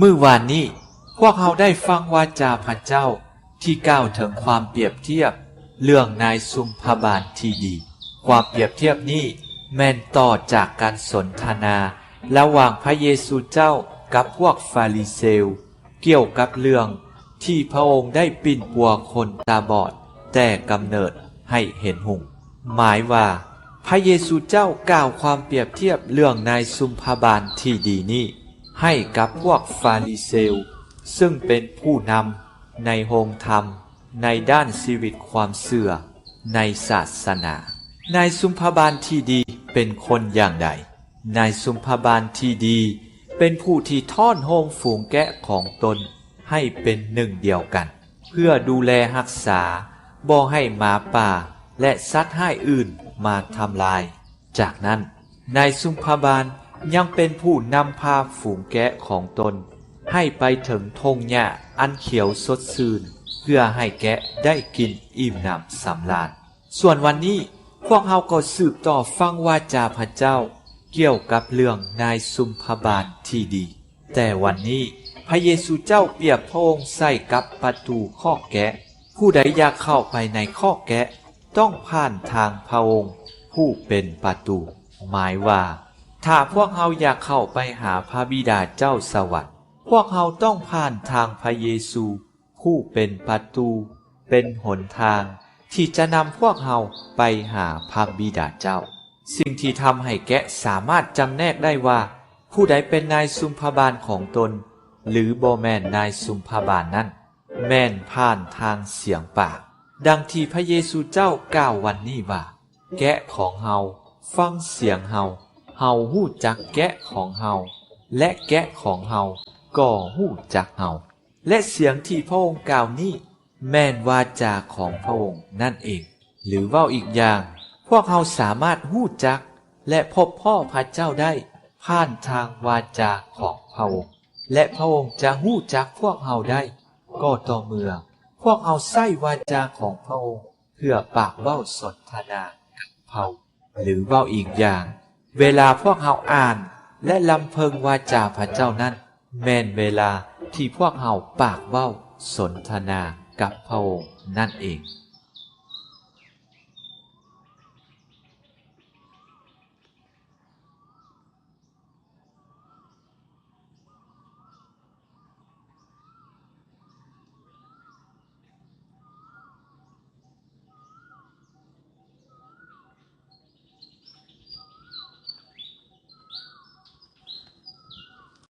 ມື້ວານນີ້ ພວກເຮົາໄດ້ຟັງວາຈາພະເຈົ້າທີ່ກ່າວເຖິງຄວາມປຽບທຽບເລື່ອງນາຍຊຸມພະບານທີ່ດີ. ຄວາມປຽບທຽບນີ້ແມ່ນຕໍ່ຈາກການສົນທະນາລະຫວ່າງພະເຢຊູເຈົ້າກັບພວກຟາຣິເຊວ ກ່ຽວກັບເລື່ອງທີ່ພະອົງໄດ້ປິ່ນປົວຄົນຕາບອດແຕ່ກຳເນີດໃຫ້ເຫັນຫຸງ. ໝາຍວ່າ ພະເຢຊູເຈົ້າກ່າວຄວາມປຽບທຽບເລື່ອງນາຍຊຸມພະບານທີ່ດີນີ້ໃຫ້ກັບພວກຟາຣິເຊວ ຊຶ່ງເປັນຜູ້ນຳໃນໂຮງທຳ ໃນດ້ານຊີວິດຄວາມເຊື່ອ ໃນສາສະໜາ. ນາຍຊຸມພະບານທີ່ດີເປັນຄົນຢ່າງໃດ? ນາຍຊຸມພະບານທີ່ດີເປັນຜູ້ທີ່ທ້ອນໂຮມຝູງແກະຂອງຕົນໃຫ້ເປັນໜຶ່ງດຽວກັນ ເພື່ອດູແລຮັກສາບໍ່ໃຫ້ໝາປ່າ ແລະ ສັດຮ້າຍອື່ນມາທຳລາຍ. ຈາກນັ້ນ ນາຍຊຸມພະບານຍັງເປັນຜູ້ນຳພາຝູງແກະຂອງຕົນໃຫ້ໄປເຖິງທົ່ງຫຍ້າອັນຂຽວສົດຊື່ນ ເພື່ອໃຫ້ແກະໄດ້ກິນອີ່ມໜຳສຳລານ. ສ່ວນວັນນີ້ ພວກເຮົາກໍສືບຕໍ່ຟັງວາຈາພະເຈົ້າກ່ຽວກັບເລື່ອງນາຍຊຸມພະບານທີ່ດີ. ແຕ່ວັນນີ້ ພະເຢຊູເຈົ້າປຽບພະອົງໃສ່ກັບປະຕູຄອກແກະ. ຜູ້ໃດຢາກເຂົ້າໄປໃນຄອກແກະ ຕ້ອງຜ່ານທາງພະອົງຜູ້ເປັນປະຕູ. ໝາຍວ່າ ຖ້າພວກເຮົາຢາກເຂົ້າໄປຫາພະບິດາເຈົ້າສະຫວັນ ພວກເຮົາຕ້ອງຜ່ານທາງພະເຢຊູ ຜູ້ເປັນປະຕູ ເປັນຫົນທາງທີ່ຈະນຳພວກເຮົາໄປຫາພະບິດາເຈົ້າ. ສິ່ງທີ່ທຳໃຫ້ແກະສາມາດຈຳແນກໄດ້ວ່າ ຜູ້ໃດເປັນນາຍຊຸມພະບານຂອງຕົນ ຫຼື ບໍ່ແມ່ນນາຍຊຸມພະບານນັ້ນ ແມ່ນຜ່ານທາງສຽງປາກ. ດັ່ງທີ່ພະເຢຊູເຈົ້າກ່າວວັນນີ້ວ່າ ແກະຂອງເຮົາຟັງສຽງເຮົາ, ເຮົາຮູ້ຈັກແກະຂອງເຮົາ ແລະ ແກະຂອງເຮົາກໍຮູ້ຈັກເຮົາ. ແລະ ສຽງທີ່ພະອົງກ່າວນີ້ແມ່ນວາຈາຂອງພະອົງນັ້ນເອງ. ຫຼື ເວົ້າອີກຢ່າງ, ພວກເຮົາສາມາດຮູ້ຈັກ ແລະ ພົບພໍ້ພະເຈົ້າໄດ້ຜ່ານທາງວາຈາຂອງພະອົງ ແລະ ພະອົງຈະຮູ້ຈັກພວກເຮົາໄດ້ ກໍຕໍ່ເມື່ອພວກເຮົາໃຊ້ວາຈາຂອງພະອົງເພື່ອປາກເວົ້າສົນທະນາກັບພະອົງ. ຫຼື ເວົ້າອີກຢ່າງ, ເວລາພວກເຮົາອ່ານ ແລະ ລຳເພິ່ງວາຈາພະເຈົ້ານັ້ນ ແມ່ນເວລາທີ່ພວກເຮົາປາກເວົ້າສົນທະນາກັບພະອົງນັ້ນເອງ.